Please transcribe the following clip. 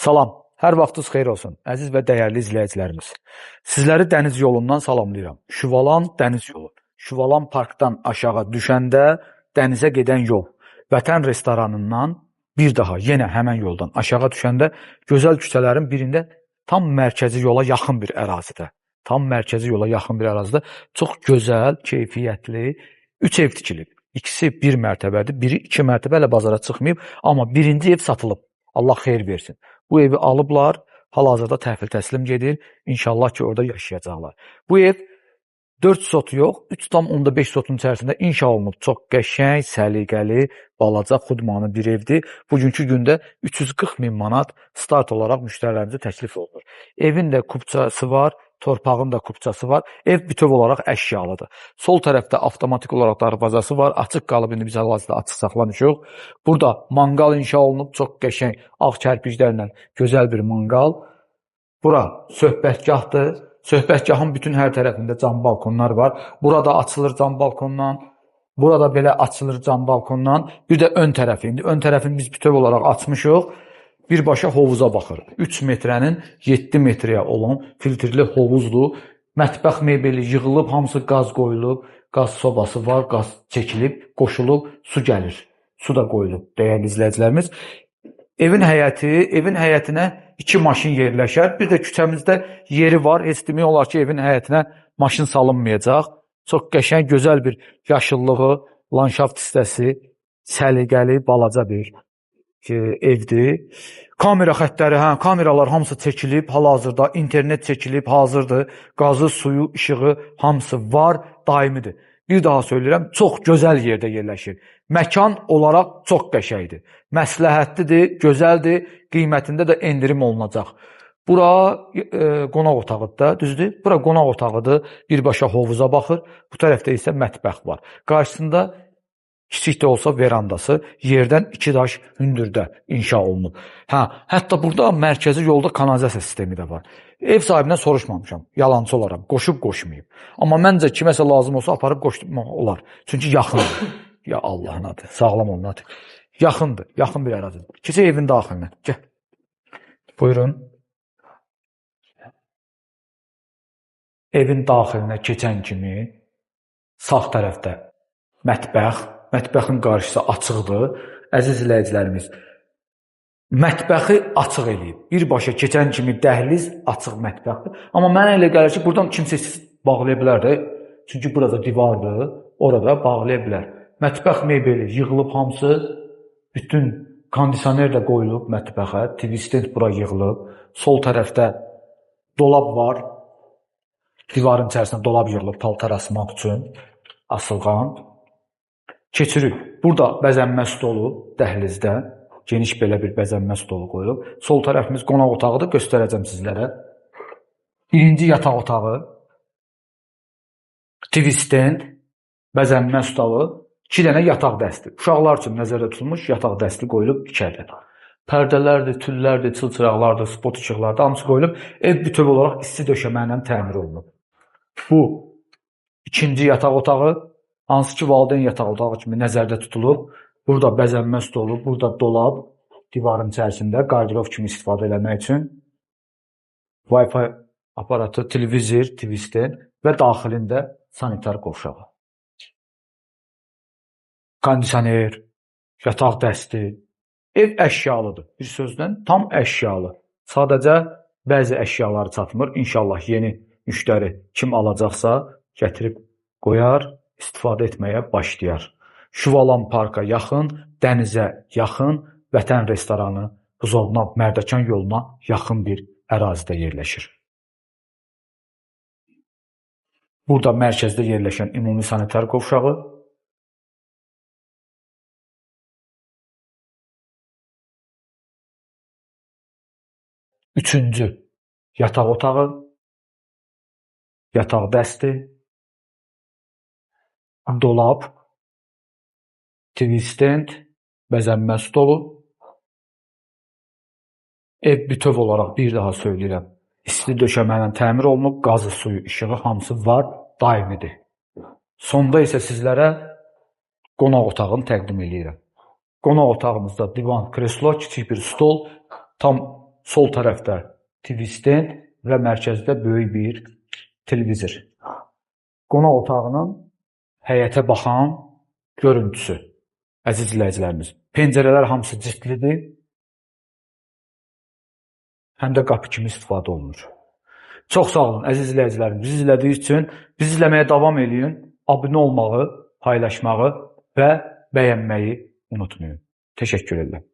Salam, hər vaxtınız xeyir olsun, əziz və dəyərli izləyicilərimiz. Sizləri dəniz yolundan salamlayıram. Şuvalan dəniz yolu. Şuvalan parkdan aşağı düşəndə dənizə gedən yol. Vətən restoranından bir daha yenə həmən yoldan aşağı düşəndə gözəl küçələrin birində tam mərkəzi yola yaxın bir ərazidə. Tam mərkəzi yola yaxın bir ərazidə çox gözəl, keyfiyyətli 3 ev tikilib. İkisi bir mərtəbədir, biri 2 mərtəbə, hələ bazara çıxmayıb, amma birinci ev satılıb. Allah xeyir versin. Bu evi alıblar, hal-hazırda təhvil təslim gedir. İnşallah ki, orada yaşayacaqlar. Bu ev 4 sot yox, 3,5 sotun içərisində inşa olunub. Çox qəşəng, səliqəli, balaca, xudmanı bir evdir. Bugünkü gündə 340 min manat start olaraq müştərilərimizə təklif olunur. Evin də kupçası var, torpağın da kupçası var. Ev bütöv olaraq əşyalıdır. Sol tərəfdə avtomatik olaraq darvazası var. Açıq qalıb, indi biz hal-hazırda açıq saxlamışıq. Burada manqal inşa olunub, çox qəşəng ağ kərpiclərlə gözəl bir manqal. Bura söhbətgahdır. Söhbətgahın bütün hər tərəfində cam balkonlar var. Burada açılır cam balkondan. Burada belə açılır cam balkondan. Bir də ön tərəfi. İndi ön tərəfini biz bütöv olaraq açmışıq. Birbaşa hovuza baxır. 3 metrənin 7 metrəyə olan filtrli hovuzdur. Mətbəx mebeli yığılıb, hamısı qaz qoyulub, qaz sobası var, qaz çəkilib, qoşulub, su gəlir. Su da qoyulub, dəyərli izləyicilərimiz. Evin həyəti, evin həyətinə 2 maşın yerləşər. Bir də küçəmizdə yeri var. Heç demək olar ki, evin həyətinə maşın salınmayacaq. Çox qəşəng, gözəl bir yaşıllığı, landşaft hissəsi, səliqəli, balaca bir evdir. Kamera xəttləri, hə, kameralar hamısı çəkilib, hal-hazırda internet çəkilib, hazırdır. Qazı, suyu, işığı hamısı var, daimidir. Bir daha söyləyirəm, çox gözəl yerdə yerləşir. Məkan olaraq çox qəşəngdir. Məsləhətlidir, gözəldir, qiymətində də endirim olunacaq. Bura qonaq otağıdır da, düzdür? Bura qonaq otağıdır, birbaşa hovuza baxır. Bu tərəfdə isə mətbəx var. Qarşısında kiçik də olsa verandası yerdən 2 daş hündürdə inşa olunub. Hə, hətta burada mərkəzi yolda kanalizasiya sistemi də var. Ev sahibindən soruşmamışam, yalançı olaraq, qoşub qoşmayıb. Amma məncə kiməsə lazım olsa aparıb qoşmaq olar. Çünki yaxındır. Ya Allahın adı, sağlam olun adı. Yaxındır, yaxın bir ərazidir. Keçək evin daxilinə. Gəl. Buyurun. Evin daxilinə keçən kimi sağ tərəfdə mətbəx, mətbəxin qarşısı açıqdır. Əziz izləyicilərimiz, mətbəxi açıq eləyib. Birbaşa keçən kimi dəhliz açıq mətbəxdir. Amma mənə elə gəlir ki, buradan kimsə bağlaya bilər də. Çünki burada divardır, orada bağlaya bilər. Mətbəx mebeli yığılıb hamısı, bütün kondisioner də qoyulub mətbəxə, TV stand bura yığılıb. Sol tərəfdə dolab var. Divarın içərisində dolab yığılıb paltar asmaq üçün, asılğan. Keçirik. Burada bəzənmə stolu dəhlizdə. Geniş belə bir bəzənmə stolu qoyulub. Sol tərəfimiz qonaq otağıdır, göstərəcəm sizlərə. Birinci yataq otağı, TV stand, bəzənmə stolu, 2 dənə yataq dəsti. Uşaqlar üçün nəzərdə tutulmuş yataq dəsti qoyulub 2 ədəd. Pərdələrdir, tüllərdir, çılçıraqlardır, spot işıqlardır, hamısı qoyulub. Ev bütöv olaraq isti döşəmə ilə təmir olunub. Bu ikinci yataq otağı, hansı ki valideyn yataq otağı kimi nəzərdə tutulub. Burada bəzənmə stolu, burada dolab, divarın içərisində qardırob kimi istifadə eləmək üçün Wi-Fi aparatı, televizor, TV stand və daxilində sanitar qovşağı. Kondisioner, yataq dəsti. Ev əşyalıdır. Bir sözlə tam əşyalı. Sadəcə bəzi əşyaları çatmır. İnşallah yeni müştəri kim alacaqsa gətirib qoyar, istifadə etməyə başlayar. Şuvalan parka yaxın, dənizə yaxın, Vətən restoranı, Buzovna, Mərdəkan yoluna yaxın bir ərazidə yerləşir. Burada mərkəzdə yerləşən ümumi sanitar qovşağı, üçüncü yataq otağı, yataq dəsti, dolab, TV stand, bəzənmə stolu. Ev bütöv olaraq bir daha söyləyirəm, isti döşəmə ilə təmir olunub, qazı, suyu, işığı hamısı var, daimidir. Sonda isə sizlərə qonaq otağını təqdim eləyirəm. Qonaq otağımızda divan, kreslo, kiçik bir stol, tam Sol tərəfdə TV stand və mərkəzdə böyük bir televizor. Qonaq otağının həyətə baxan görüntüsü. Əziz izləyicilərimiz, pəncərələr hamısı cildlidir. Həm də qapı kimi istifadə olunur. Çox sağ olun əziz izləyicilərimiz. Bizi izlədiyiniz üçün bizi izləməyə davam eləyin. Abunə olmağı, paylaşmağı və bəyənməyi unutmayın. Təşəkkür edirəm.